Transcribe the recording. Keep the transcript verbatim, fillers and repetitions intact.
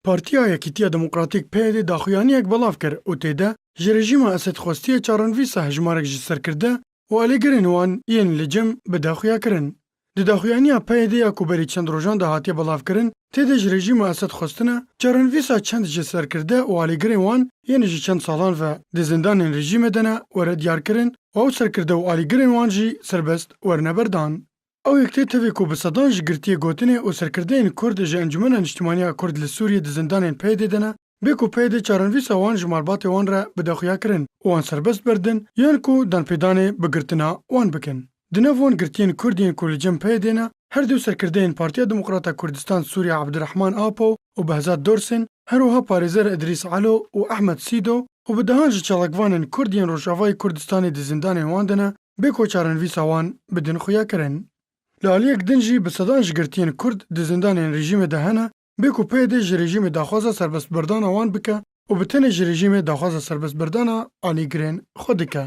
Partiya Yekîtiya Demokratîk P Y D daxuyaniyek belav kir û tê de ji rejîma Esed xwestiye çarenivîsa hejmarek ji serkirde û alîgirên wan yên li cem bide xuyakirin. Di daxuyaniya P Y D ya ku berî çend rojan de hatiye belavkirin, tê de ji rejîma Esed xwestine çarenivîsa çend ji serkirde û alîgirên wan yên ji çend salan ve di zindanên rejîmê de ne were diyarkirin û ew serkirde û alîgirên wan jî serbest werine berdan. Ew yek tê tevî ku bi sedan ji girtiyê gotinê û serkirdeyên Kurd ji Encûmena Niştimaniya Kurd li Sûriyê di zindanên P Y D de ne, bê ku P Y D çarenivîsa wan ji malbatê wan re bide xuyakirin û wan serbest berdin, yan ku danpêdanê bi girtina wan bikin. Di nav wan girtiyên Kurd yên ku li cem P Y D ne, her du serkirdeyên Partiya Demokrata Kurdistan Sûriye Abdurrahman Apo û Behzat Dorsin, her wiha parêzer Idrîs Alo û Ehmed Sîdo û bi dehan ji çalakvanên Kurd yên Rojavayê Kurdistanê di zindanên wan de ne, bê ku çarenivîsa wan bidin xuyakirin. Li aliyek din jî bi sedan ji girtiyên Kurd di zindanên rejîmê de hene, bê ku P Y D ji rejîmê daxwaza serbestberdana wan bike û bi tenê ji rejîmê daxwaza serbestberdana alîgirên xwe dike.